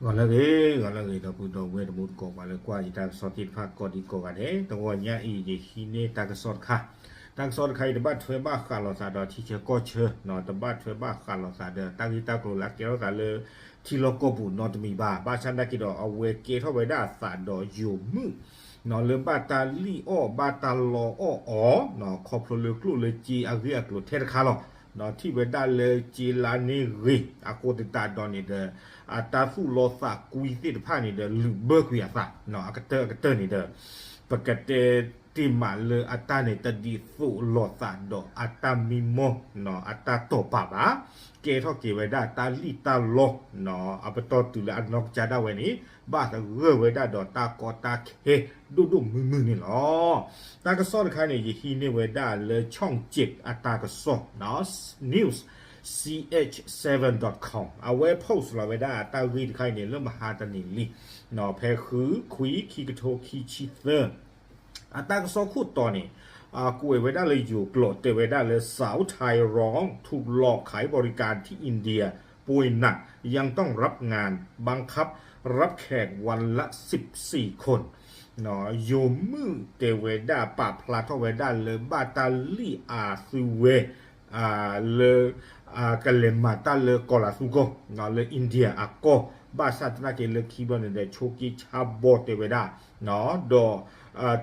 ဂီၤလၢအဂ့ၤ ဂီၤလၢအဂ့ၤ ဒီပုၢ်ဒီဝဲၢ်တံၤသကိး ပှၤလၢကွၢ်ယတၢ်ကစီၣ်သ့ၣ်တဖၣ်ကိးဒံကိးဂၤဒဲး, တဂီၤညါအံၤ ယဟံးန့ၢ်တၢ်ကစီၣ်တခါ, တၢ်ကစီၣ်တခါအံၤ တဘၣ်ထွဲဘၣ်ဃးလိာ်သးဒီးထံဆၢကီၢ်ဆၢ, တဘၣ်ထွဲဘၣ်ဃးလိာ်သးဒီးတၢ်ဂ့ၢ်တၢ်ကျိၤလၢအကဲထီၣ်သးလၢ ထံလီၢ်ကီၢ်ပူၤနီတမံၤဘၣ်. ဘၣ်ဆၣ်သနာ်က့ဒီး အဝဲကဲထီၣ်ဝဲဒၣ်အသးဒီးယိၤမုၣ် လၢဘၣ်တၢ်လံၣ်အီၣ်ဘၣ်တၢ်လီအီၣ်အီၤ, ခီဖျိလၢကျိၣ်လၢစ့အဂ့ၢ်အကျိၤထဲတခါလီၤ. ထံၣ်ဝဲဒၣ်လၢစ့လါန့ၢ်ဂ့ၤ အဃိသတးဒီးန့ၣ်ဒီး အတၢ်သူၣ်လီသးကွံသ့ၣ်တဖၣ်န့ၣ်ဒီး လုာ်ဘၢကွံာ်အသး အကတၢၢ်အကတၢၢ်န့ၣ်ဒီး ပကတဲတ့ၢ်မးလၢအတၢ်န့ၣ် တဒ်သိးလိာ်သးဒီးအတၢ်မံမီၢ် အတၢ်တိာ်ပာ်ဘၣ်. ကဲထီၣ်က့ၤဝဲဒၣ်တၢ်လံၣ်တၢ်လီ အပတီၢ်တုၤလၢအနီၢ်ကစၢ်ဒၣ်ဝဲန့ၣ် ဘၣ်သဂၢၢ်ဝဲဒၣ်ဒီးတၢ်ကီတၢ်ခဲဒိၣ်ဒိၣ်မုၢ်မုၢ်န့ၣ်လီၤ. တၢ်ကစီၣ်တခါန့ၣ် ယဟံးန့ၢ်ဝဲဒၣ်လၢ Chongchit အတၢ်ကစီၣ် news C H seven dot com အဝဲ post လီၤဝဲဒၣ်တၢ်ဂ့ၢ်တခါအံၤန့ၣ် လၢမဟါတနံၤလံ ဖဲဃုခွံ ခံကထိခံဆံသၢ အတၢ်ကစီၣ်ခိၣ်တီန့ၣ် ကွဲးဝဲဒၣ်လၢယိၤကျိာ် တဲဝဲဒၣ်လၢ South Tyrol ถูกหลอกขายบริการที่อินเดีย ป่วยหนัก ยังต้องรับงาน บังคับรับแขกวันละสิบสี่คน ယိၤမုၣ်တဲဝဲဒၣ် ပာ်ဖျါထီၣ်ဝဲဒၣ်လၢဘၣ်တၢ်လံၣ်အသုဝဲ လၢ ကလဲၤမၤတၢ်လၢကီၤလၤသူကီၢ် လၢ India အကီၢ်, ဘၣ်ဆၣ်သနာ်က့လၢခံဘျီန့ၣ်ဒီး ဆိးက့ဆါဘီတဲဝဲဒၣ် ဒီး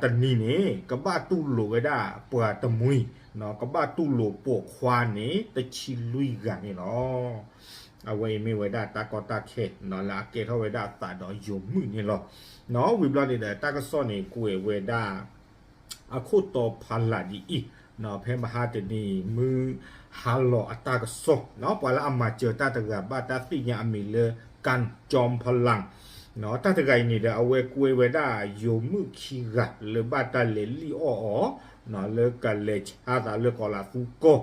တနံၤန့ၣ် ကဘၣ်တူၢ်လိာ်ဝဲဒၣ်ပှၤတမှံၤ, ကဘၣ်တူၢ်လိာ်ပိာ်ခွါန့ၣ် တဆံလွံၢ်ဂၤန့ၣ်လီၤ. အဝဲအံၤမ့ၢ်ဝဲဒၣ်တၢ်ကီတၢ်ခဲ လၢအကဲထီၣ်ဝဲဒၣ်အသးဒီးယိၤမုၣ်န့ၣ်လီၤ. ဝံၤဘျီန့ၣ်ဒီး တၢ်ကစီၣ်န့ၣ် ကွဲးဝဲဒၣ် အခိၣ်တီဖးလၢ်ဒ်အံၤ, ဖဲမဟါတနံၤ မုၢ်ဟါလီၤအတၢ်ကစီၣ် ပှၤလၢအမၤစၢၤတၢ်တဂၤ ဘၣ်တၢ်သ့ၣ်ညါအမံၤလၢ ကၣ်ကၠီဖလၣ် တၢ်တဂၤအံၤန့ၣ်ဒီး အဝဲကွဲဝဲဒၣ်ယိၤမုၣ်ခံဂၤ လၢဘၣ်တၢ်လဲၤလံၣ်အီၣ်အီၤ လၢကလဲၤဆါသးလၢကီၤလၤသူကီၢ်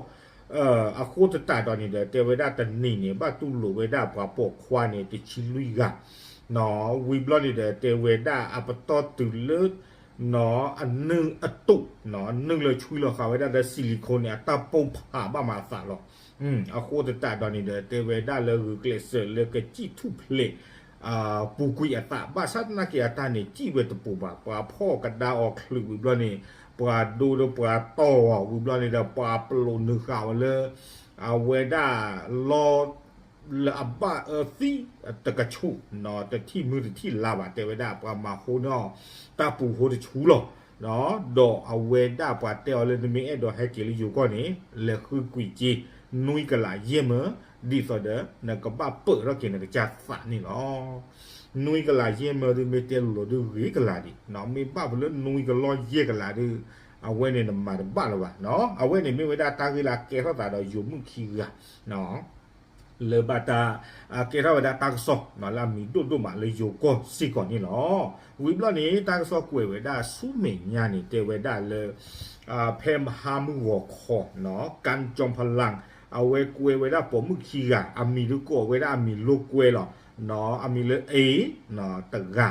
အဃိသတးဒီးန့ၣ်ဒီး တဲဝဲဒၣ်တနံၤန့ၣ် ဘၣ်တူၢ်လိာ်ဝဲဒၣ်ပှၤပိာ်ခွါန့ၣ် တဆံလွံၢ်ဂၤ, ဝံၤဘျီန့ၣ်ဒီး တဲဝဲဒၣ်အပတီၢ်တုၤလၢ အနုၢ်အတူး နုၢ်လၢဆွံလီၤဃာ်ဝဲဒၣ်လၢ silicone န့ၣ် အတၢ်ပိၢ်ဖးဘၣ်မးအသးလီၤ. အဃိသတးဒီးန့ၣ်ဒီး တဲဝဲဒၣ်လၢဂုာ်ကျဲးစၢးလၢကစံၣ်ထူၣ်ဖျဲး ပူၤကွံာ်အသး ဘၣ်ဆၣ်သနာ်က့အတၢ်န့ၣ် စံၣ်ဝဲတပူၤဘၣ်. ပှၤဖီၣ်ကဒါအီၤချုးဝံၤဘျီန့ၣ် ပှၤဒိဒီးပှၤတီၢ်အီၤဝံၤဘျီန့ၣ်ဒီး ပှၤပလီၢ်နုာ်ဃာ်အီၤလၢ အဝဲဒၣ်လီၢ် လၢအဘၣ်အၢသံတကဆူၣ် တထံၣ်မုၢ်တထံၣ်လါဘၣ် တဲဝဲဒၣ် ပှၤမၤဟိန့ၢ်အီၤ တၢ်ပူၤဟိတဆူလီၤ. ဒီးအဝဲဒၣ်ပှၤတဲအီၤလၢ နမ့ၢ်အဲၣ်ဒိးဟဲက့ၤလၢယိၤကီၢ်န့ၣ် လဲၤဃုကွံာ်က့ၤ နွံကလးယဲၢ်မၢ ဒ်သိးဒီး နကဘၣ်ပၢၢ်ထီၣ်က့ၤနကစၢ်သးန့ၣ်လီၤ. နွံကလးယဲၢ်မၢဒုး မ့ၢ်တဲလိၤလိၤဒုး ဂ့ၤကလးဒံး, မ့ၢ်ဘၣ်ပလၢနွံကလီၢ်ယဲၢ်ကလးဒုး အဝဲန့ၣ်နမၤတဘၣ်လၢၤဘၣ်. အဝဲန့ၣ်မ့ၢ်ဝဲဒၣ်တၢ်ဂ့ၢ်လၢအကဲထီၣ်သးဒီးယိၤမုၣ်ခံဂၤ လၢဘၣ်တၢ် ကဲထီၣ်ဝဲဒၣ်တၢ်ကစီၣ် လၢအမံၤဒိၣ်ဒိၣ်မးလၢယိၤကီၢ်စ့ၢ်ကီးန့ၣ်လီၤ. ဝံၤဘျီန့ၣ် တၢ်ကစီၣ်ကွဲးဝဲဒၣ်ဆူမဲာ်ညါန့ၣ် တဲဝဲဒၣ်လၢ ဖဲမဟါမုၢ်ဂီၤခီ ကၣ်ကၠီဖလၣ် အဝဲကွဲဝဲဒၣ်ပိာ်မုၣ်ခံဂၤ အမံၤဒုးကိးဝဲဒၣ်အမံၤလိာ်ကွဲလီၤ. အမံၤလၢ A တဂၤ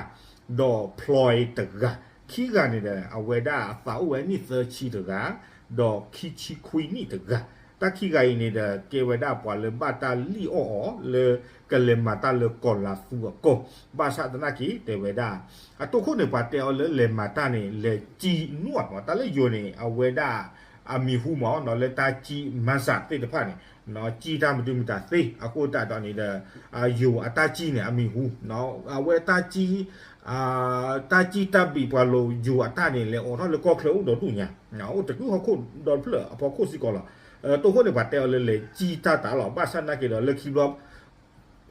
ဒီး Ploy တဂၤ, ခံဂၤန့ၣ်ဒီး အဝဲဒၣ်အသးအိၣ်ဝဲနံၣ်သၢဆံတဂၤ ဒီးခံဆံခွံနံၣ်တဂၤ, တၢ်ခံဂၤအံၤန့ၣ်ဒီး ကဲဝဲဒၣ်ပှၤလၢဘၣ်တၢ်လံၣ်အီၣ်အီၤလၢ ကလဲၤမၤတၢ်လၢကီၤလၤသူအကီၢ်, ဘၣ်ဆၣ်သနာ်က့ တဲဝဲဒၣ် အတိၢ်ခိၣ်န့ၣ် ပှၤတဲအီၤလၢလဲၤမၤတၢ်န့ၣ် လဲၤကံနွံၣ်မး, တၢ်လၢယိၤန့ၣ် အဝဲဒၣ် အမံၤဟူမး လၢတၢ်ကံ မၤစၢၤ သ့ၣ်တဖၣ်န့ၣ် ကံတၢ်မနုၤမတၤသ့ အဃိသတးဒီးန့ၣ်ဒီး ယိၤအတၢ်ကံန့ၣ် အမံၤဟူ အဝဲတၢ်ကံ တၢ်ကံတၢ်ဘံၣ်ပှၤလိၤယိၤအတၢ်န့ၣ် လဲၤအိးထီၣ်လၢကီၢ်ချၢအိၣ်ဒီဒူၣ်ညါ, အိၣ်တကုဟီၣ်ခိၣ်ဒီဖျၢၣ်အဖီခိၣ်စ့ၢ်ကီးလီၤ. တိၢ်ခိၣ်န့ၣ် ပှၤတဲအီၤလၢလဲၤကံတၢ်တၢ်လီၤ, ဘၣ်ဆၣ်သနာ်က့ဒီး လၢခံဘျီ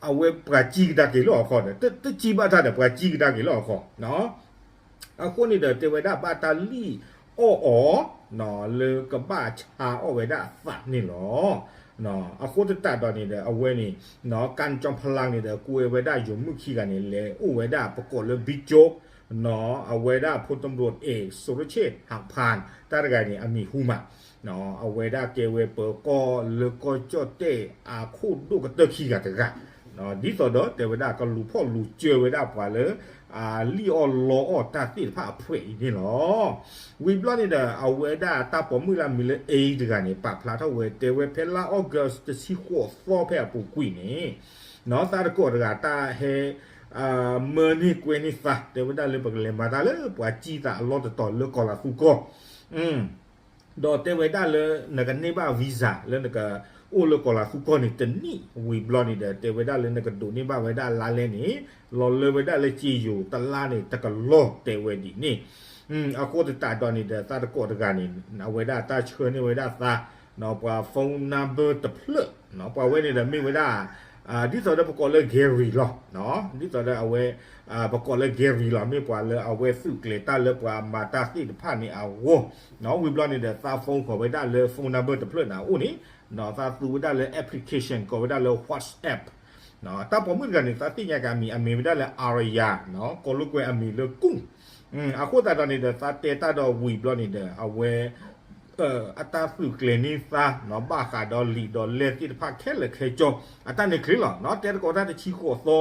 အဝဲပှၤကံကဒါက့ၤလၢဟီၣ်ခိၣ်ဒီး တကံဘၣ်တၢ်ဒီး ပှၤကံကဒါက့ၤလၢဟီၣ်ခိၣ် အဃိန့ၣ်ဒီး တဲဝဲဒၣ်ဘၣ်တၢ်လံၣ်အီၣ်အီၤ လၢကဘၣ်ဆါအီၣ်ဝဲဒၣ်အသးန့ၣ်လီၤ. အဃိသတးဒီးန့ၣ်ဒီး အဝဲန့ၣ် ကၣ်ကၠီဖလၣ်န့ၣ်ဒီး ကွဲဝဲဒၣ်ယိၤမုၣ်ခံဂၤန့ၣ် လဲၤအိၣ်ဝဲဒၣ်ပကိးလၢ ဘံကၠိ အဝဲဒၣ် ဖိတံၤမရိၣ် အဲၣ် စိရိၣ်ဆ့ၣ် ဟးဖၢၣ် တၢ်တဂၤန့ၣ် အမံၤဟူမး အဝဲဒၣ်ကဲဝဲပၢၤကီၢ်လၢကီၢ်ကၠီၣ်တဲၣ်အခိၣ်ဒိၣ်ကတၢၢ်ခံဂၤတဂၤ, ဒ်သိးဒီးတဲဝဲဒၣ်ကလူၤဖီၣ်လူၤစၢၤဝဲဒၣ်ပှၤလၢ လံၣ်အီၣ်လီအီၣ်တၢ်သ့ၣ်တဖၣ်အဖှဲးအံၤန့ၣ်လီၤ. ဝံၤဘျီန့ၣ်ဒီး အဝဲဒၣ်တၢ်ပိာ်မုၣ်လၢအမံၤလၢ A တဂၤန့ၣ် ပာ်ဖျါထီၣ်ဝဲ တဲဝဲဖဲလါ August တဆံဃိးသီဖဲအပူၤကွံာ်န့ၣ် သးတကိးတဂၤတၢ်ဟဲ မၢန့ၢ်ကွဲန့ၢ်သး တဲဝဲဒၣ်လၢပကလဲၤမၤတၢ်လၢပှၤစံၣ်သးအလီၢ်တတီၤလၢကီၤလၤသူကီၢ် ဒီးတဲဝဲဒၣ်လၢနကန့ၢ်ဘၣ် visa လၢနကအိၣ်လၢကီၤလၤသူကီၢ်န့ၣ်တနံၣ်ဝံၤဘျီန့ၣ်ဒီး တဲဝဲဒၣ်လၢနကဒိးန့ၢ်ဘၣ်ဝဲဒၣ်လါလဲန့ၣ် လီၤလၢဝဲဒၣ်လၢစ့ယိၤတလါန့ၣ်တကလီၢ်တဲဝဲဒ်န့ၣ် အဃိသတးဒီးန့ၣ်ဒီး သးတကိးတဂၤန့ၣ် အဝဲဒၣ်တၢ်ဆှၢန့ၢ်ဝဲဒၣ်သး ပှၤ phone number တဖျၢၣ် ပှၤဝဲန့ၣ်ဒီးမ့ၢ်ဝဲဒၣ် ဒ်သိးဒီးပကိးလၢ Gary လီၤ. ဒ်သိးဒီးအဝဲ ပကိးလၢ Gary လီၤ မ့ၢ်ပှၤလၢအဝဲသုးကျဲၤတၢ်လၢပှၤမၤတၢ်သ့ၣ်တဖၣ်န့ၣ်အဂီၢ် ဝံၤဘျီန့ၣ်ဒီး သး phone ဃီၤဝဲဒၣ်လၢ phone number တဖျၢၣ်န့ၣ်အအိၣ်န့ၣ် သးသူဝဲဒၣ်လၢ application ကိးဝဲဒၣ်လၢ WhatsApp တၢ်ပိာ်မုၣ်တဂၤန့ၣ် သးသ့ၣ်ညါက့ၤအမံၤ အမံၤဝဲဒၣ်လၢ Arya ကိးလိာ်ကွဲအမံၤလၢ ကုၢ် အဃိသတးဒီးန့ၣ်ဒီး သးတဲတၢ်ဒီးဝံၤဘျီန့ၣ်ဒီး အဝဲ အတၢ်သုးကျဲၤန့ၢ်သး ဘၣ်ဃးဒီးလံာ်ဒီးလဲၢ်သ့ၣ်တဖၣ်ခဲလၢာ်ခဲဆ့ အတၢ်န့ၣ်ချ့လီၤ. တဲတကိးတၢ်တဆံဃိးသီ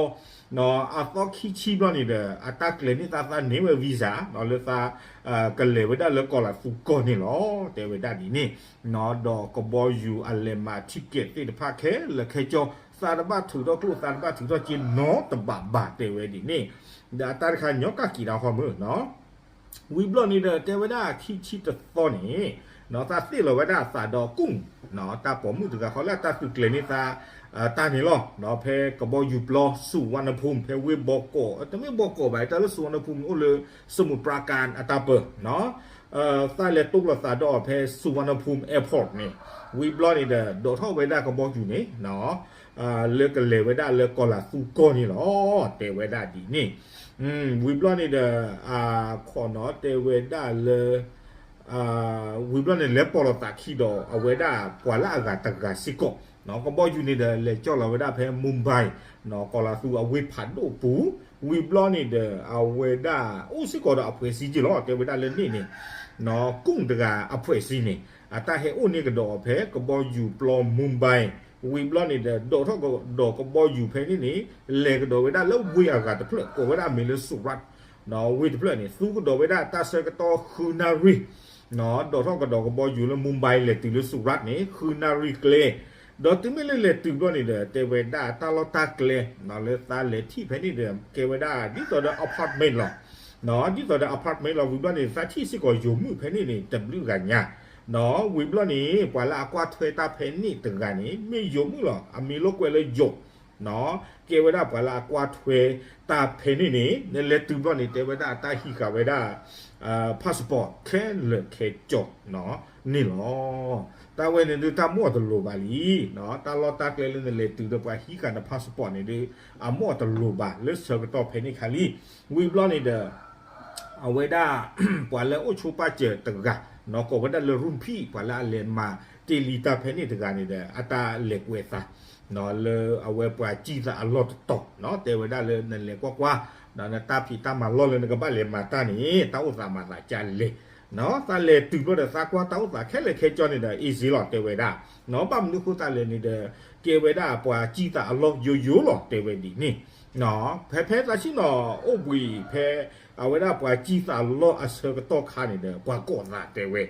အသီခံဆံဘျီန့ၣ်ဒီး အတၢ်ကျဲၤန့ၢ်သး သးန့ၢ်ဝဲ visa လၢသး ကလဲၤဝဲဒၣ်လၢကီၤလၤသူကီၢ်န့ၣ်လီၤ. တဲဝဲဒၣ်ဒ်န့ၣ် ဒီးကဘီယူၤအလဲၤမၤ ticket သ့ၣ်တဖၣ်ခဲလၢာ်ခဲဆ့ သးတဘၣ်ထုးထီၣ်ကျိၣ် သးတဘၣ်ထုးထီၣ်စ့နီတဘးဘၣ်တဲဝဲဒ်န့ၣ် ဒီးအတၢ်တခါညီကၣ်က့ၤဒီးဃီမုၢ် ဝံၤဘျီန့ၣ်ဒီး တဲဝဲဒၣ်ခံဆံတသီန့ၣ် သးသ့ၣ်လီၤဝဲဒၣ်အသးဒီးကုၢ် တၢ်ပိာ်မုၣ်တဂၤဃီလၢအတၢ်သုးကျဲၤန့ၢ်သး တၢ်န့ၣ်လီၤ. ဖဲကဘီယူၤပျီ Suvarnabhumi ဖဲဝ့ၢ်ဘီကီး တမ့ၢ်ဘီကီးဘၣ် တၢ်လၢ Suvarnabhumi န့ၣ်အိၣ်လၢ စမုးပြၤကၣ် အတၢ်ပၢ သးလဲၤတိၢ်လီၤသးဒီးအီၤဖဲ Suvarnabhumi Airport န့ၣ် ဝံၤဘျီန့ၣ်ဒီး ဒိးထီၣ်ဝဲဒၣ်ကဘီယူၤန့ၣ် လၢကလဲၤဝဲဒၣ်လၢကီၤလၤသူကီၢ်န့ၣ်လီၤ. တဲဝဲဒၣ်ဒ်န့ၣ် ဝံၤဘျီန့ၣ်ဒီး ခိးနီၤတဲဝဲဒၣ်လၢ ဝံၤဘျီန့ၣ် လဲၤပိာ်လီၤသးခံဒီး အဝဲဒၣ်ပှၤလၢအဂၤတဂၤစ့ၢ်ကီး ကဘီယူၤန့ၣ်ဒီး လဲၤကၠီၣ်လီၤဝဲဒၣ်ဖဲ Mumbai ကီၤလၤသူအဝ့ၢ်ဖးဒိၣ်ပူၤ ဝံၤဘျီန့ၣ်ဒီး အဝဲဒၣ်အိၣ်စ့ၢ်ကီးဒီးအဖှဲးစ့က့လီၤ. တဲဝဲဒၣ်လၢန့ၣ်န့ၣ် ကုၢ်တဂၤအဖှဲးစ့န့ၣ် အတၢ်ဟဲအိၣ်န့ၢ်ကဒီးအီၤဖဲကဘီယူၤပျီ Mumbai ဝံၤဘျီန့ၣ်ဒီး ဒိးထီၣ်ကဒီးကဘီယူၤဖဲန့ၣ်န့ၣ် လဲၤကဒီးဝဲဒၣ်လၢဝ့ၢ်အဂၤတဖျၢၣ် ကိးဝဲဒၣ်အမံၤလၢ Surat ဝ့ၢ်တဖျၢၣ်န့ၣ် သူကဒီးဝဲဒၣ်တၢ်ဆၢကတီၢ်ဃုနၣ်ရံၣ် ဒိးထီၣ်ကဒီးကဘီယူၤလၢ Mumbai လဲၤတုၤလၢ Surat န့ၣ် ဃုနၣ်ရံၣ်ကျဲ ဒီးတုၤမ့ၢ်လၢလဲၤတုၤဘျီန့ၣ်ဒီး တဲဝဲဒၣ်တၢ်လီၢ်တၢ်ကျဲ လၢသးလဲၤထံၣ်ဖဲန့ၣ်ဒီး ကဲဝဲဒၣ်ဒ်သိးဒီး apartment လီၤ. ဒ်သိးဒီး apartment လီၤ ဝံၤဘျီန့ၣ် သးထံၣ်စ့ၢ်ကီးယိၤမုၣ်ဖဲန့ၣ်န့ၣ် တဘျုးဂၤညါ ဝံၤဘျီန့ၣ် ပှၤလၢအကွၢ်ထွဲတၢ်ဖဲန့ၣ်တဂၤန့ၣ် မ့ၢ်ယိၤမုၣ်လီၤ. အမံၤလိာ်ကွဲလၢယိၤ ကဲဝဲဒၣ်ပှၤလၢအကွၢ်ထွဲတၢ်ဖဲန့ၣ်န့ၣ် နလဲၤတုၤဘျီန့ၣ် တဲဝဲဒၣ်တၢ်ဟံးဃာ်ဝဲဒၣ် passport ခဲလၢာ်ခဲဆ့န့ၣ်လီၤ. တၢ်ဝဲန့ၣ်ဒုးတၢ်မိၣ်အတလိၤဘၣ်လံ. တၢ်လီၢ်တၢ်ကျဲလၢနလဲၤတုၤဒီးပှၤဟံးဃာ်န passport န့ၣ်ဒုး အမိၣ်အတလိၤဘၣ် လၢဆၢကတီၢ်ဖဲန့ၣ်ခါလံ. ဝံၤဘျီန့ၣ်ဒီး အဝဲဒၣ် ပှၤလၢအိၣ်ဆိးပာ်စၢၤတဂၤ ကိးဝဲဒၣ်လၢ Rumphi ပှၤလၢအလဲၤမၤတ့ၢ်လံတၢ်ဖဲန့ၣ်တဂၤန့ၣ်ဒီး အတၢ်လဲၤကွဲးသး လၢအဝဲပှၤစံၣ်သးအလီၢ်တတီၤ တဲဝဲဒၣ်လၢနလဲၤကွၢ်ကွၢ် ဒီးနတၢ်ဖံးတၢ်မၤလီၢ်လၢနကဘၣ်လဲၤမၤတၢ်န့ၣ် တၢ်အိၣ်သးမၤသးကလဲၣ် သးလဲၤတုၤဘျီဒီးသးကွၢ်တၢ်အိၣ်သးခဲလၢာ်ခဲဆ့န့ၣ်ဒီး easy လီၤ တဲဝဲဒၣ်. ဘၣ်မနုၤဃိသးလဲၣ်န့ၣ်ဒီး ကဲဝဲဒၣ်ပှၤစံၣ်သးအလီၢ်ယိယိလီၤ တဲဝဲဒ်န့ၣ်. ဖဲဖဲသးဆ့ၣ်နီၤအိၣ်ဘှံးဖဲ အဝဲဒၣ်ပှၤစံၣ်သးလီၢ်အဆၢကတီၢ်ခါန့ၣ်ဒီး ပှၤကိးသးတဲဝဲ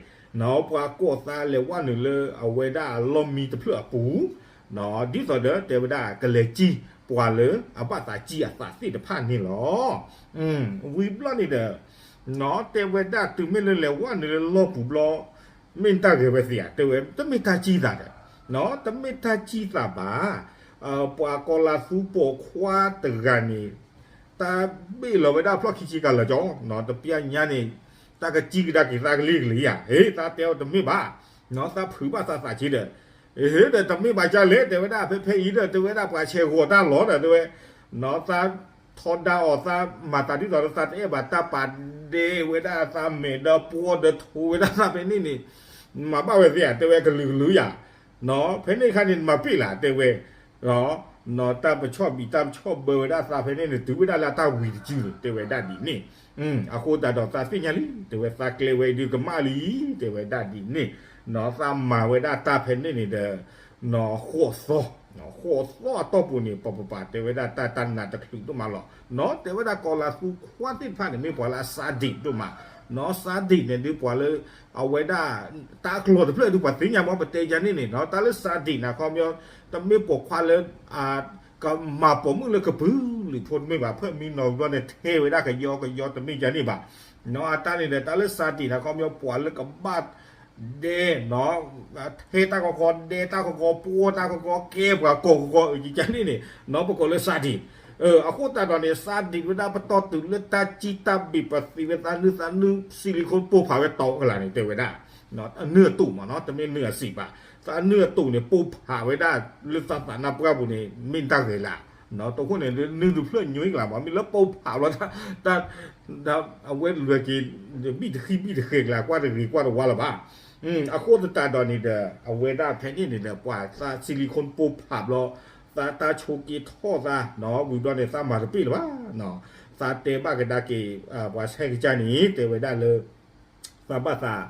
ပှၤကိးသးလဲၤဝဲနုာ်လၢအဝဲဒၣ်အလီၢ်မံတဖျၢၣ်အပူၤ ဒ်သိးဒီးတဲဝဲဒၣ်ကလဲၤစံၣ်ပှၤလၢအဘၣ်သးစံၣ်အသးသ့ၣ်တဖၣ်န့ၣ်လီၤ. ဝံၤဘျီန့ၣ်ဒီး တဲဝဲဒၣ်တုၤမ့ၢ်လၢလဲၤဝဲနုာ်လၢလီၢ်ပူၤဘျီ မ့ၢ်တၢ်ဂဲၤဝဲသ့ဧါ တဲဝဲ တမ့ၢ်တၢ်စံၣ်သးဒီး တမ့ၢ်တၢ်စံၣ်သးဘၣ်. ပှၤကိးလၤသူပိာ်ခွါတဂၤန့ၣ် တၢ်ဘ့ၣ်လီၤဝဲဒၣ်ဖျီၣ်ခံဆံကၤလၢာ်ကၠီ တပျၢ်ညါန့ၣ် တၢ်ကစံၣ်ကဒါက့ၤသးကလံကလံဧါ ဟ့ၣ် သးတဲအီၤတမ့ၢ်ဘၣ် သးဖုးဘၣ်သးသးက့ဒီး ဟ့ၣ်ဒီးတမ့ၢ်ဘၣ်ကၢ်လဲၣ် တဲဝဲဒၣ်ဖဲဖဲအံၤဒီး တဲဝဲဒၣ်ပှၤဆဲးဂီၤတၢ်လီၤဒီး တဲဝဲ သးထီဒါအီၤ သးမၤသးဒ်သိးဒီးသးတအဲၣ်ဘၣ်တၢ်ပာ်ဒဲဝဲဒၣ်သးမဲာ်ဒီး ပှီၢ်ဒီးထိဝဲဒၣ်သးဖဲန့ၣ်န့ၣ် မၤဘၣ်ဝဲသ့ဧါ တဲဝဲကလုာ်ကလုာ်ယၤ ဖဲန့ၣ်အခါန့ၣ် နမၤပ့ၢ်လၢ် တဲဝဲ တၢ်ပဆီၣ်ဘံၣ်တၢ်ပဆီၣ်ဘၢဝဲဒၣ်သးဖဲန့ၣ်န့ၣ် တုၤဝဲဒၣ်လၢအတၢ်ဝံၤတစုန့ၣ် တဲဝဲဒၣ်ဒ်န့ၣ်. အဃိသတးဒီးသးသ့ၣ်ညါလံ တဲဝဲသးကျဲဝဲဒုးကမၣ်လံ တဲဝဲဒၣ်ဒ်န့ၣ်. သးမၤဝဲဒၣ်တၢ်ဖဲန့ၣ်န့ၣ်ဒီး ဃိးသီ, ဃိးသီအတီၢ်ပူၤန့ၣ် ပပပာ်တဲဝဲဒၣ်တၢ်တၢ်နးတချုးဒိၣ်မးလီၤ. တဲဝဲဒၣ်ကိးလၤသူခွါသ့ၣ်တဖၣ်န့ၣ် မ့ၢ်ပှၤလၢအစၢ်ဒံးဒိၣ်မး, စၢ်ဒံးန့ၣ်ဒုးပှၤလၢ အဝဲဒၣ် တၢ်အကျိၤတဖျၢၣ်ဒုးပှၤသ့ၣ်ညါမ့ၢ်ပတဲယါန့ၣ်န့ၣ် တၢ်လၢစၢ်ဒံးန့ၣ် ခီပညီ တမ့ၢ်ပိာ်ခွါလၢ ကမၤပိာ်မုၣ်လၢကပုၢ် လံာ်ဖိတမ့ၢ်ဘၣ် ဖၢၣ်မံနီၤဝံၤဘျီန့ၣ် ထဲဝဲဒၣ်ကယီကယီတမ့ၢ်ကန့ၣ်ဘၣ်, နီၤ အတၢ်န့ၣ်ဒီး တၢ်လၢစးဒံးန့ၣ် ခီပညီပှၤလၢကဘၣ်ဒဲး နီၤ ထဲတၢ်ကီကီ ဒဲတၢ်ကီကီ ပှီၢ်တၢ်ကီကီ ကဲပှၤကီၢ်ကီကီ ကန့ၣ်န့ၣ် နီၤ ပကိးလၢစးဒံး. အဃိသတးဒီးန့ၣ် စးဒံးဝဲဒၣ်ပတီၢ်တုၤလၢတၢ်စံးတၢ်ဘံၣ် ပသံဝဲသးနုၢ်သးနုၢ် စံလံၤခိၣ်ပိၢ်ဖးဝဲတီကလာ်န့ၣ် တဲဝဲဒၣ် နုၢ်အတူာ်မးနီၤ တမ့ၢ်နုၢ်အစံာ်ဘၣ်, သးနုၢ်အတူာ်န့ၣ် ပိၢ်ဖးဝဲဒၣ်လၢသးသးနါပှၢ်ပူၤန့ၣ် မ့ၢ်တၢ်ဂဲၤလၢ်, တဃိန့ၣ် နုၢ်တဖျၢၣ်ညွံကလာ်မး မ့ၢ်လၢပိၢ်ဖးလီၤ တၢ် အဝဲလွဲၢ်က့ၤ ဘံၣ်တဃံဘံၣ်တဃဲၤကလာ် ကွၢ်တဂ့ၤကွၢ်တဝါလၢၤဘၣ်. အဃိသတးဒီးန့ၣ်ဒီး အဝဲဒၣ်ဖဲန့ၣ်န့ၣ်ဒီး ပှၤသးစံလံၤခိၣ်ပိၢ်ဖးဘျီ သးတၢ်ဆိးက့ထီၣ်သး ဝံၤဘျီန့ၣ် သးမၤတပ့ၢ်လၢၤဘၣ်, သးတဲဘၣ်ကဒါက့ၤ ပှၤဆဲးကစၢ်န့ၣ် တဲဝဲဒၣ်လၢ သးဘၣ်သး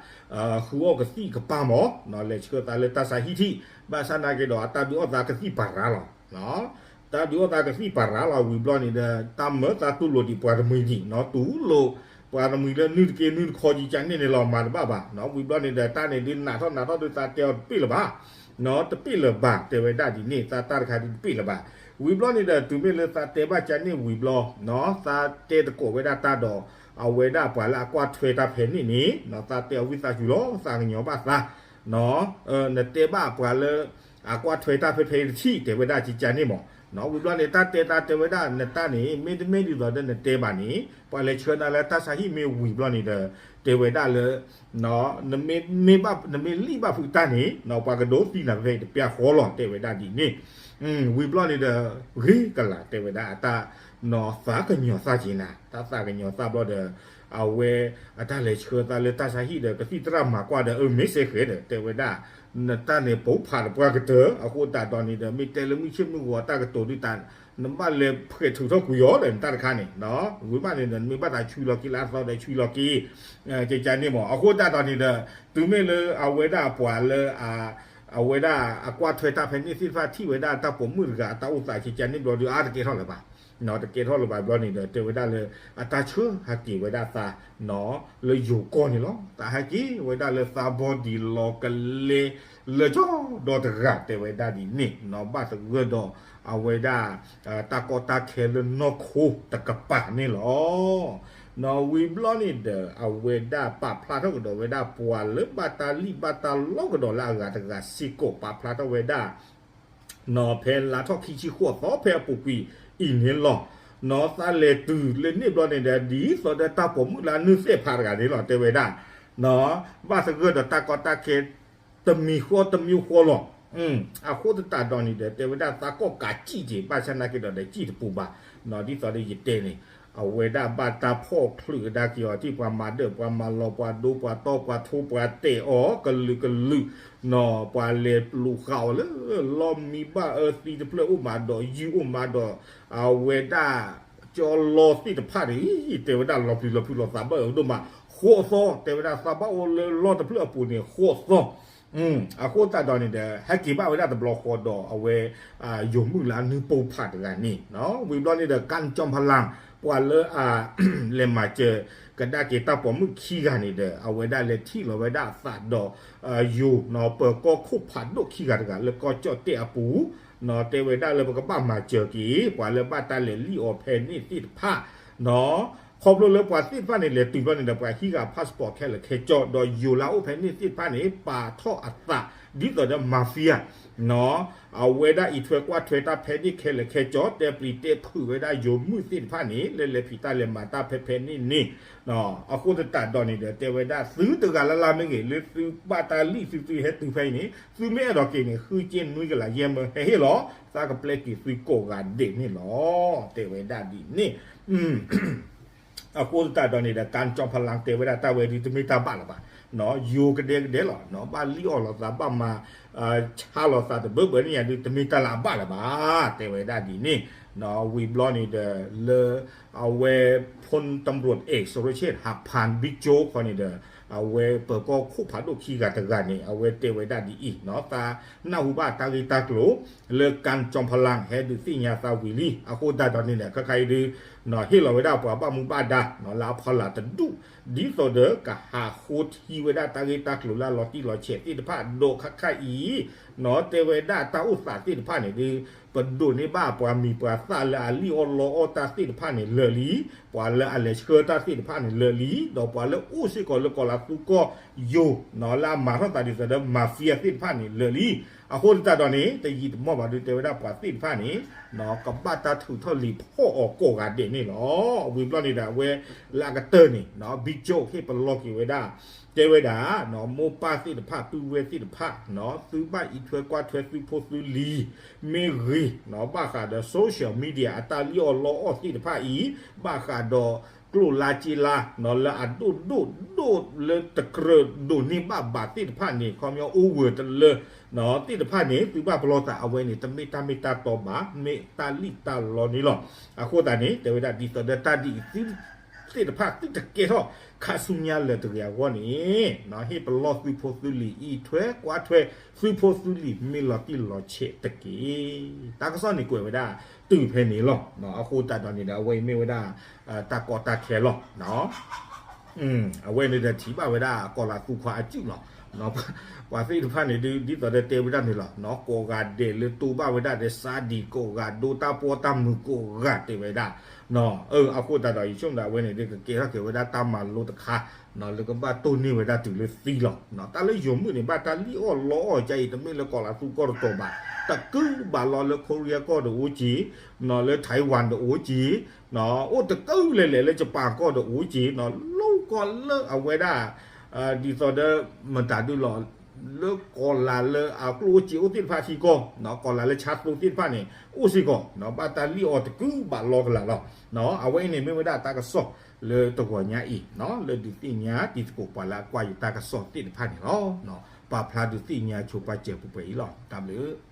ဃုအီၣ်ကသံၣ်ကပၢ်မး လဲၤဆှၢသးလၢတၢ်ဆါဟံၣ်ထံၣ် ဘၣ်ဆၣ်နာ်က့ဒီး အတၢ်ဒုးအီၣ်သးကသံၣ်ပၤရၤလီၤ, တၢ်ဒုးအီၣ်သးကသံၣ်ပၤရၤလီၤ ဝံၤဘျီန့ၣ်ဒီး တၢ်မၢသးတူၢ်လိာ်ဒံးပှၤတမှံၤဒံး တူၢ်လိာ် ပှၤတမှံၤလၢနုၢ်တက့ၢ်နုၢ်တခီကကန့ၣ်န့ၣ်လီၤ မၤတဘၣ်ဘၣ်, ဝံၤဘျီန့ၣ်ဒီး တၢ်န့ၣ်ဒုးနးထီၣ်နးထီၣ်ဒုးသးတဲအီၤတပ့ၢ်လၢၤဘၣ်, တပ့ၢ်လၢၤဘၣ် တဲဝဲဒၣ်ဒ်န့ၣ် သးတၢ်တခါဒုးတပ့ၢ်လၢၤဘၣ်, ဝံၤဘျီန့ၣ်ဒီး တုၤမ့ၢ်လၢသးတဲဘၣ်ကန့ၣ်ဝံၤဘျီ သးတဲသကိးဝဲဒၣ်တၢ်ဒီး အဝဲဒၣ်ပှၤလၢအကွၢ်ထွဲတၢ်ဖဲန့ၣ်န့ၣ် သးတဲအဝံသးစူၤလီၤ သးကညီၤဘၣ်သး နတဲဘၣ်ပှၤလၢ အကွၢ်ထွဲတၢ်ဖဲဖဲတထံၣ် တဲဝဲဒၣ်ကကန့ၣ်မး, ဝံၤဘျီန့ၣ် တၢ်တဲသးတဲဝဲဒၣ် နတၢ်န့ၣ် မ့တမ့ၢ်ဒ်သိးဒီးနတဲဘၣ်န့ၣ် ပှၤလဲၤဆှၢနၤလၢတၢ်ဆါဟံၣ်မ့ၢ်ဝံၤဘျီန့ၣ်ဒီး တဲဝဲဒၣ်လၢ နမ့ၢ်လံၣ်ဘၣ်ဖုးတၢ်န့ၣ် ပှၤကဒိးသံနၤဖဲဖဲတပျၢ်ဃီလီၤ တဲဝဲဒၣ်ဒ်န့ၣ်, ဝံၤဘျီန့ၣ်ဒီး ဂ့ၤကလာ် တဲဝဲဒၣ်အတၢ် သးကညီၤသးက့ၤနၤ တၢ်သးကညီၤသးဘျီဒီး အဝဲ အတၢ်လဲၤဆှၢသးလၢတၢ်ဆါဟံၣ်ဒီး ကသံၣ်သရၣ်မၤကွၢ်ဒီး အမ့ၢ်စဲဃဲၤဒီး တဲဝဲဒၣ် နတၢ်န့ၣ်ပိာ်ဖးတပှၢ်ကတၢၢ် အဃိသတးဒီးန့ၣ်ဒီး မ့ၢ်တဲလၢမုၢ်ဆ့ၣ်မုၢ်ဂီၤအတၢ်ကတိၤဒုးတၢ် နဘၣ်လဲၤဖှဲးထုးထီၣ်ကွံာ်အီၤဒီး နတၢ်တခါန့ၣ် ဝံၤဘၣ်န့ၣ်ဒီး နမ့ၢ်ဘၣ်သးဆှံလီၤက့ၤလၢအသီဒီးဆှံလီၤက့ၤ ကကန့ၣ်မး အဃိသတးဒီးန့ၣ်ဒီး တုၤမ့ၢ်လၢအဝဲဒၣ်ပှၤလၢ အဝဲဒၣ်အကွၢ်ထွဲတၢ်ဖဲန့ၣ်သ့ၣ်တဖၣ်ထံၣ်ဝဲဒၣ်တၢ်ပိာ်မုၣ်တဂၤအတၢ်အိၣ်သးကကန့ၣ်ဘျီဒီး အါတကဲထီၣ်လၢၤဘၣ်, တကဲထီၣ်လၢၤဘၣ်ဘျီန့ၣ်ဒီး တဲဝဲဒၣ်လၢ အတၢ်ဆှၢဟးက့ၤဝဲဒၣ်သး လၢယိၤကီၢ်န့ၣ်လီၤ. သးဟဲက့ၤဝဲဒၣ်လၢသးဘီဒံးလီၤကလဲ လၢကၠီဒီတဂၤ တဲဝဲဒၣ်ဒ်န့ၣ် ဘၣ်သဂၢၢ်ဒီး အဝဲဒၣ် တၢ်ကီတၢ်ခဲလၢနီၢ်ခိတကပၤန့ၣ်လီၤ. နီၢ်ဝံၤဘျီန့ၣ်ဒီး အဝဲဒၣ်ပာ်ဖျါထီၣ်ကဒီးဝဲဒၣ်ပှၤလၢဘၣ်တၢ်လံၣ်ဘၣ်တၢ်လီကဒီးလၢအဂၤတဂၤ စ့ၢ်ကီးပာ်ဖျါထီၣ်ဝဲဒၣ် နီၢ်ဖဲလါထီၣ်ခံဆံဃိးသီဖဲအပူၤကွံာ်အံၤန့ၣ်လီၤ. နီၢ်သးလဲၤတုၤလၢန့ၣ်ဘျီန့ၣ်ဒီး ဒ်သိးဒီးတၢ်ပိာ်မုၣ်လၢအနုၢ်သ့ၣ်ဖးတဂၤန့ၣ်လီၤ တဲဝဲဒၣ် ဘၣ်သဂၢၢ်ဒီးတၢ်ကီတၢ်ခဲ တမံၤဃီတမံၤဃီလီၤ. အဃိသတးဒီးန့ၣ်ဒီး တဲဝဲဒၣ်သးကီၣ်ကးစံၣ်က့ၤ ဘၣ်ဆၣ်နာ်က့ဒီး ဒီးစံၣ်တပူၤဘၣ်. ဒ်သိးဒီးယတဲန့ၣ် အဝဲဒၣ်ဘၣ်တၢ်ဖီၣ်ချုးကဒါက့ၤအီၤ ထံၣ်ပှၤမၤဒၢၣ်ပှၤမၤလီၤပှၤဒိပှၤတီပှၤထိပှၤတဲာ်အီၤ ကလုာ်ကလုာ် ပှၤလဲၤလူၤဃာ်အီၤလၢ လီၢ်မံဘၣ်အၢသံတဖျၢၣ်အိၣ်မးဒီးယုၢ်အိၣ်မးဒီး အဝဲဒၣ် ကၠီလီသ့ၣ်တဖၣ်န့ၣ် တဲဝဲဒၣ်လီၤပျံၤလီၤဖုးလီၤသးဘၣ်အၢဒိၣ်မး ဃိးသီ တဲဝဲဒၣ်သးဘၣ်အိၣ်လၢလီၢ်တဖျၢၣ်အပူၤန့ၣ် ဃိးသီ အဃိသတးဒီးန့ၣ်ဒီး ဟဲက့ၤဘၣ်ဝဲဒၣ်တဘျီဃီဒီးအဝဲ ယိၤမုၣ်လၢအနုၢ်ပိၢ်ဖးတဂၤန့ၣ် ဝံၤဘျီန့ၣ်ဒီး ကၣ်ကၠီဖလၢ် ပှၤလၢအ လဲၤမၤစၢၤကဒါက့ၤတၢ်ပိာ်မုၣ်ခံဂၤန့ၣ်ဒီး အဝဲဒၣ်လဲၤထံၣ်လီၤဝဲဒၣ်အသးဒီး ယိၤ ပၢၤကီၢ်ခိၣ်ဖးဒိၣ်ခံဂၤတဂၤလၢကီၢ်ကၠီၣ်တဲၣ်အပူၤ တဲဝဲဒၣ်လၢပကဘၣ်မၤစၢၤက့ၤ ပှၤလၢဘၣ်တၢ်လဲၤလံၣ်အီၤဖဲန့ၣ်သ့ၣ်တဖၣ် ခီဖျိလၢပှၤသ့ၣ်တဖၣ်န့ၣ် လဲၤတုၤဘျီန့ၣ်ဒီး ပှၤဟံးဂၤ passport ခဲလၢာ်ခဲဆ့ ဒီးယိၤလၢအအိၣ်ဖဲန့ၣ်သ့ၣ်တဖၣ်န့ၣ် ပာ်ထီၣ်အသး ဒ်သိးဒီး mafia အဝဲဒၣ်အံးထွဲကွၢ်ထွဲတၢ်ဖဲန့ၣ်ခဲလၢာ်ခဲဆ့ တဲပျံၤတဲဖုးဝဲဒၣ်ယိၤမုၣ်သ့ၣ်တဖၣ်န့ၣ် လၢလဲၤဖံးတၢ်လဲၤမၤတၢ်ဖဲဖဲန့ၣ်န့ၣ် အဃိသတးဒီးန့ၣ်ဒီး တဲဝဲဒၣ်သုတဂၤလၢ်လၢ်မ့ၢ်ဂ့ၤ လၢသုဘၣ်တၢ်လံၣ်သုသုဟဲတုၤဖဲအံၤန့ၣ် သုမ့ၢ်အဲၣ်ဒိးက့ၤန့ၣ် ဃုက့ၢ်နွံကလးယဲၢ်မၢဟဲဟ့ၣ်လီၤ သးကပျဲက့ၤသုကိးဂၤဒဲးန့ၣ်လီၤ တဲဝဲဒၣ်ဒ်န့ၣ် အဃိသတးဒီးန့ၣ်ဒီး ကၣ်ကၠီဖလၢ် တဲဝဲဒၣ်တၢ်ဝဲဒုးတမ့ၢ်တၢ်ဘၣ်လၢၤဘၣ်, ယိၤကဒဲကဒဲလီၤ ဘၣ်လံၣ်အီၣ်လီၤသး ဘၣ်မၤဆါလီၤသးတဘၢဘၢန့ၣ်ယၤဒုး တမ့ၢ်တၢ်လၢအဘၣ်လၢၤဘၣ် တဲဝဲဒၣ်ဒ်န့ၣ်, ဝံၤဘျီန့ၣ်ဒီး လၢ အဝဲ ဖိတံရူး เอก สุรเชษฐ์ หักพาน บิ๊กโจ๊ก ခီန့ၣ်ဒီး အဝဲပၢၤကီၢ်ခိၣ်ဖးဒိၣ်ခံဂၤတဂၤန့ၣ် အဝဲတဲဝဲဒၣ်ဒ်အံၤ, သးနၢ်ဟူဘၣ်တၢ်ဂ့ၢ်တၢ်ကျိၤ လၢကၣ်ကၠီဖလၢ် ဟဲဒုးသ့ၣ်ညါသးဝံၤလံ, အဃိသတးဒီးန့ၣ်ဒီး ခဲခါအံၤဒုး ဟ့ၣ်လီၤဝဲဒၣ်ပှၤဘၣ်မူဘၣ်ဒါ လၢအဖီလာ်တဒူၣ် ဒ်သိးဒီးကဟးဃိထံဝဲဒၣ်တၢ်ဂ့ၢ်တၢ်ကျိၤလၢအလီၤတံၢ်လီၤဆဲးသ့ၣ်တဖၣ် ဒီးခါခါအံၤ တဲဝဲဒၣ်တၢ်အိၣ်သးသ့ၣ်တဖၣ်န့ၣ်ဒုး ပဒိးန့ၢ်ဘၣ်ပှၤမံၤပှၤသၣ်လၢအလံၣ်အီၣ်လီအီၣ်တၢ်သ့ၣ်တဖၣ်န့ၣ်လၢာ်လံ, ပှၤလၢအလဲၤဆှၢတၢ်သ့ၣ်တဖၣ်န့ၣ်လၢာ်လံ, ဒီးပှၤလၢအိၣ်စ့ၢ်ကီးလၢကီးလးသူကီၢ်ယိၤ လၢအမၤထီၣ်သးဒ်သိးဒီး mafia သ့ၣ်တဖၣ်န့ၣ်လၢာ်လံ. အဃိသတးဒီးန့ၣ် တယံာ်တမီၢ်ဘၣ်ဒုး တဲဝဲဒၣ်ပှၤသ့ၣ်တဖၣ်န့ၣ် ကဘၣ်တၢ်ထုးထီၣ်လံာ်ဖီၣ်အီၤကိးဂၤဒဲးန့ၣ်လီၤ. ဝံၤဘျီန့ၣ်ဒီး အဝဲလၢအကတၢၢ်န့ၣ် ဘံကၠိၣ်ဟ့ၣ်ပလီၢ်က့ၤဝဲဒၣ် တဲဝဲဒၣ် မိၢ်ပၢ်သ့ၣ်တဖၣ် ပုၢ်ဝဲၢ်သ့ၣ်တဖၣ် သုဘၣ်အံးထွဲကွၢ်ထွဲသုဖိသုလံၤ မ့ၢ်ဂ့ၤ ဘၣ်ဃးဒီး social media အတၢ်လံၣ်အီၣ်လီအီၣ်သ့ၣ်တဖၣ်အံၤ ဘၣ်ဃးဒီးကျိၣ်လါစ့လါ လၢအဒိၣ်ဒိၣ်ဒိၣ်လၢတကြၢးဒိးန့ၢ်ဘၣ်ဘၣ်သ့ၣ်တဖၣ်န့ၣ် ခီပညီ over တလၢ သ့ၣ်တဖၣ်န့ၣ် သုဘၣ်ပလီၢ်သး အဝဲန့ၣ် တမ့ၢ်တၢ်မ့ၢ်တၢ်တီဘၣ် မ့ၢ်တၢ်လံၣ်တၢ်လီန့ၣ်လီၤ. အဃိသတးန့ၣ် တဲဝဲဒၣ်ဒ်သိးဒီးတၢ်ဒ်အံၤ သ့ၣ်တဖၣ်သုတကဲထီၣ်ခါဆူညါလၢၤတဂ့ၤအဂီၢ်န့ၣ် ဟ့ၣ်ပလီၢ်သုဖိသုလံၤ အံးထွဲကွၢ်ထွဲ သုဖိသုလံၤမ့ၢ်လီၤတံၢ်လီၤဆဲးတက့ၢ်. တၢ်ကစီၣ်န့ၣ်ကွဲးဝဲဒၣ်တုၤဖဲန့ၣ်လီၤ. အဃိသတးဒီးန့ၣ်ဒီး အဝဲအံၤမ့ၢ်ဝဲဒၣ် တၢ်ကီတၢ်ခဲလီၤ. အဝဲန့ၣ်ဒီးထံၣ်ဘၣ်ဝဲဒၣ်ကီးလးသူခွါအစုၣ်လီၤ. ပှၤသ့ၣ်တဖၣ်န့ၣ်ဒုး ဒ်သိးဒီးတဲဝဲဒၣ်န့ၣ်လီၤ. ကိးဂၤဒဲးလၢတိဘၣ်ဝဲဒၣ်ဒီး စါဒံး ကိးဂၤဒိတၢ်ပီးတၢ်မုာ်ကိးဂၤတဲဝဲဒၣ် အဃိသတးဒီး ယဆိကမိၣ်ဒီး အဝဲန့ၣ်ဒုးကကဲထီၣ်က့ၤဝဲဒၣ်တၢ်မၤလိတခါ လၢကဘၣ်တိၢ်န့ၢ်ဝဲဒၣ်တုၤလၢသံလီၤ. တၢ်လၢယိၤမုၣ်န့ၣ် ဘၣ်တၢ်လံၣ်အီၣ်လီအီၣ်ကအံၤ တမ့ၢ်လၢကီးလးသူကီၢ်တတီၤဘၣ်. တကုဘၣ်လီၤလၢ Korea ကီၢ်ဒီးအိၣ်က့ၤ လၢ Taiwan ဒီးအိၣ်က့ၤ အိၣ်တကုလဲၤလဲၤလၢ Japan ကီၢ်ဒီးအိၣ်က့ၤ လီၢ်ကီၢ်လၢအဝဲဒၣ် ဒ်သိးဒီး မတၤဒုလီၤ လၢကီးလးလၢအကျိၣ်အိၣ်စ့အိၣ်သ့ၣ်တဖၣ်ထံကီၢ် ကီးလးလၢဆါသိသ့ၣ်တဖၣ်န့ၣ် အိၣ်စ့ၢ်ကီး ဘၣ်တၢ်လံၣ်အီၣ်တကုဘၣ်လီကလာ်လီၤ. အဝဲအံၤန့ၣ်မ့ၢ်ဝဲဒၣ်တၢ်ကစီၣ်လၢတဂီၤညါအံၤ လၢဒုးသ့ၣ်ညါတံၤသကိးပှၤလၢအကွၢ်ယတၢ်ကစီၣ်သ့ၣ်တဖၣ်န့ၣ်လီၤ. ပာ်ဖျါဒုးသ့ၣ်ညါဆိပာ်စၢၤပှဲၤပှဲၤအံၤလီၤ. တၢ်ဘျုး